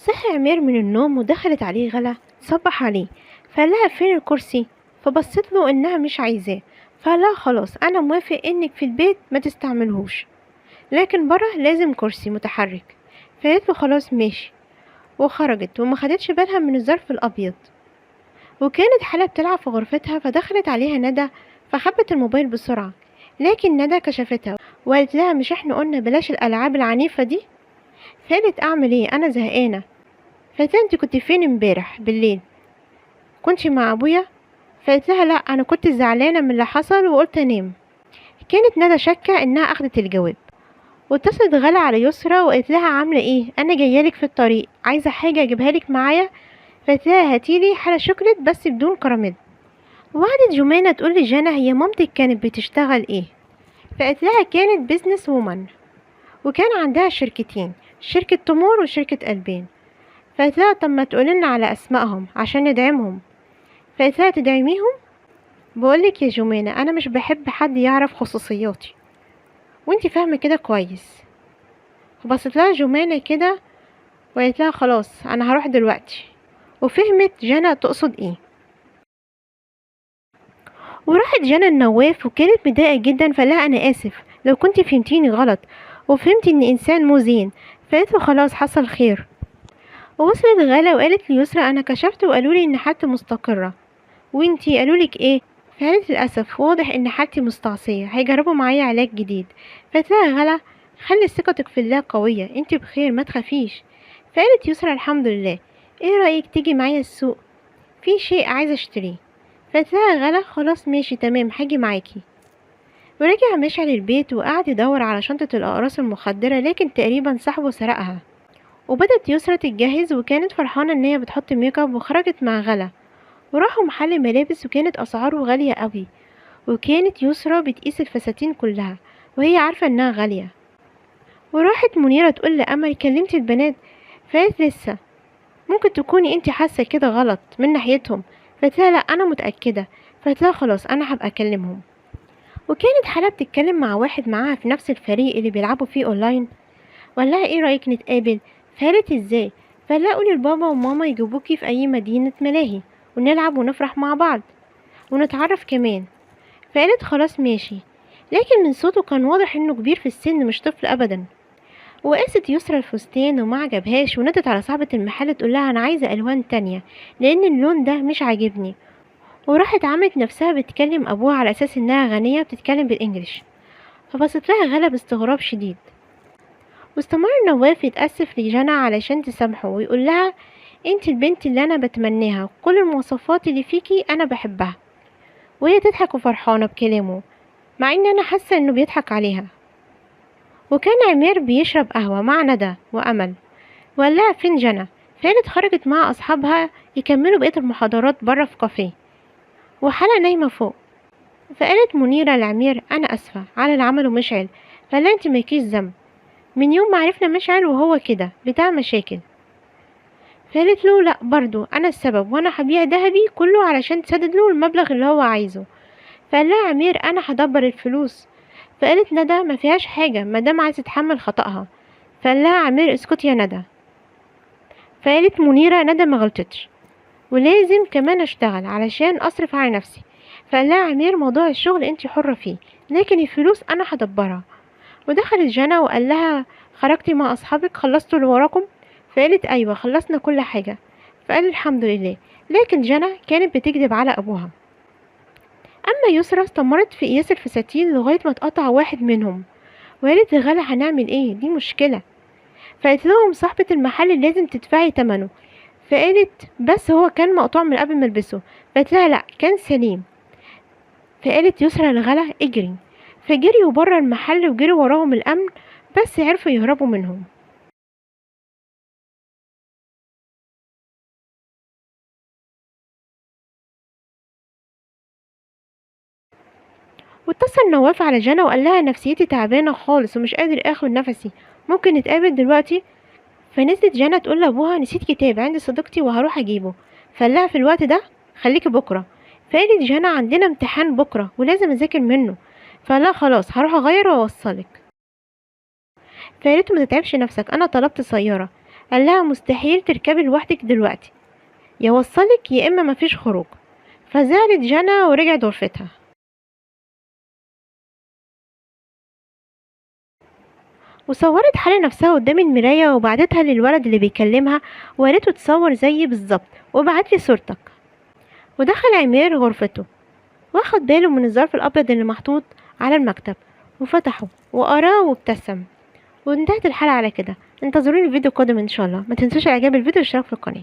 صحي عمير من النوم ودخلت عليه غلا تصبح عليه، فقال لها فين الكرسي؟ فبصت له انها مش عايزاه، فقال لها خلاص انا موافق انك في البيت ما تستعملهوش، لكن بره لازم كرسي متحرك. فقالت له خلاص ماشي، وخرجت وما خدتش بالها من الظرف الابيض. وكانت حلا بتلعب في غرفتها، فدخلت عليها ندى فخبت الموبايل بسرعة، لكن ندى كشفتها وقالت لها مش احنا قلنا بلاش الالعاب العنيفة دي؟ فقالت اعمل ايه انا زهقانة. فقالت لها انت كنت فين امبارح بالليل؟ كنت مع ابويا؟ فقالت لها لا انا كنت زعلانة من اللي حصل وقلت انام. كانت ندى شاكة انها اخدت الجواب. واتصلت غلا على يسرا وقالت لها عاملة ايه؟ انا جايالك في الطريق، عايزة حاجة اجيبها لك معايا؟ فقالت لها هاتيلي حالة شوكليت بس بدون كراميل. وقعدت جمانة تقول لجانا هي مامتك كانت بتشتغل ايه؟ فقالت لها كانت business woman، وكان عندها شركتين، شركة تمور وشركة ألبان. فقالت لها طب ما تقولنا على أسمائهم عشان ندعمهم. فقالت لها تدعميهم؟ بقولك يا جمانة أنا مش بحب حد يعرف خصوصياتي، وانتي فاهمة كده كويس. فبصت لها جمانة كده وقالت لها خلاص أنا هروح دلوقتي. وفهمت جانا تقصد ايه. وراحت جانا النواف وكانت متضايقة جدا، فقال لها أنا آسف لو كنت فهمتيني غلط وفهمتي إن إنسان مو زين. فقالت له خلاص حصل خير. ووصلت غالة وقالت ليسرا أنا كشفت وقالوا لي إن حالتي مستقرة، وإنتي قالوا لك إيه؟ فقالت للأسف واضح إن حالتي مستعصية، هيجربوا معايا علاج جديد. فقالت لها غلا خلي ثقتك في الله قوية، إنتي بخير ما تخافيش. فقالت يسرا الحمد لله، إيه رأيك تيجي معايا السوق؟ في شيء عايزة أشتريه. فقالت لها غلا خلاص ماشي تمام هاجي معاكي. ورجع مشعل البيت وقعد يدور على شنطة الأقراص المخدرة، لكن تقريبا صاحبه سرقها. وبدت يسرا تتجهز وكانت فرحانة ان هي بتحط make up، وخرجت مع غلا وراحوا محل ملابس وكانت اسعاره غالية قوي، وكانت يسرا بتقيس الفساتين كلها وهي عارفة انها غالية. وراحت منيرة تقول لأمل كلمتي البنات؟ فقالت لسه، ممكن تكوني انتي حاسة كده غلط من ناحيتهم. فقالت لها لا انا متأكدة. فقالت لها خلاص انا هبقى اكلمهم. وكانت حلا بتتكلم مع واحد معاها في نفس الفريق اللي بيلعبوا فيه اونلاين، وقال لها ايه رأيك نتقابل؟ فقالت ازاي؟ فقال لها قولي لبابا وماما يجيبوكي في اي مدينة ملاهي ونلعب ونفرح مع بعض ونتعرف كمان. فقالت خلاص ماشي، لكن من صوته كان واضح انه كبير في السن مش طفل ابدا. وقاست يسرا الفستان وما عجبهاش، ونادت على صاحبة المحل تقول لها انا عايزة الوان تانية لان اللون ده مش عاجبني. وراحت عملت نفسها بتكلم ابوها على اساس انها غنية بتتكلم بالانجليش. فبصت لها غلا باستغراب شديد. واستمر نواف يتأسف لجنى علشان تسامحه ويقول لها انت البنت اللي انا بتمناها، كل المواصفات اللي فيكي انا بحبها. وهي تضحك وفرحانة بكلامه مع ان انا حاسة انه بيضحك عليها. وكان عمير بيشرب قهوة مع ندى وامل، وقال لها فين جنى؟ فقالت خرجت مع اصحابها يكملوا بقية المحاضرات برا في كافيه، وحلا نايمة فوق. فقالت منيرة لعمير انا اسفة على اللي عمله مشعل. فقال لها انت مالكيش ذنب، من يوم ما عرفنا مشعل وهو كده بتاع مشاكل. فقالت له لا برضو انا السبب، وانا هبيع ذهبي كله علشان تسدد له المبلغ اللي هو عايزه. فقال لها عمير انا هدبر الفلوس. فقالت ندى ما فيهاش حاجة ما دام عايزة تتحمل خطأها. فقال لها عمير اسكتي يا ندى. فقالت منيرة ندى ما غلطتش ولازم كمان اشتغل علشان اصرف على نفسي. فقال لها عمير موضوع الشغل انتي حرة فيه، لكن الفلوس انا هدبرها. ودخلت جنى وقال لها خرجتي مع اصحابك خلصتوا اللي وراكم؟ فقالت ايوه خلصنا كل حاجة. فقال الحمد لله. لكن جنى كانت بتكذب على ابوها. اما يسرا استمرت في قياس الفساتين لغاية ما اتقطع واحد منهم، وقالت لغلا هنعمل ايه دي مشكلة. فقالت لهم صاحبة المحل لازم تدفعي تمنه. فقالت بس هو كان مقطوع من قبل ما البسه. فقالت لها لا كان سليم. فقالت يسرا لغلا اجري. فجريوا بره المحل وجري وراهم الامن، بس عرفوا يهربوا منهم. واتصل نواف على جنى وقال لها نفسيتي تعبانه خالص ومش قادر اخد نفسي، ممكن نتقابل دلوقتي؟ فنزلت جنى تقول لابوها نسيت كتاب عند صديقتي وهروح اجيبه. فقال لها في الوقت ده خليكي بكره. فقالت جنى عندنا امتحان بكره ولازم اذاكر منه. فقال لها خلاص هروح اغير واوصلك. فقالت له ما تتعبش نفسك انا طلبت سياره. قال لها مستحيل تركبي لوحدك دلوقتي، يا وصلك يا اما مفيش خروج. فزعلت جنى ورجعت غرفتها. وصورت حالة نفسها قدام المراية وبعتتها للولد اللي بيكلمها وقالته تصور زيي بالظبط وبعتلي صورتك. ودخل عمير غرفته واخد باله من الظرف الأبيض اللي محطوط على المكتب وفتحه وقراه وابتسم. وانتهت الحلقة على كده. انتظروني في فيديو قادم ان شاء الله. ما تنسوش اعجاب الفيديو والاشتراك في القناة.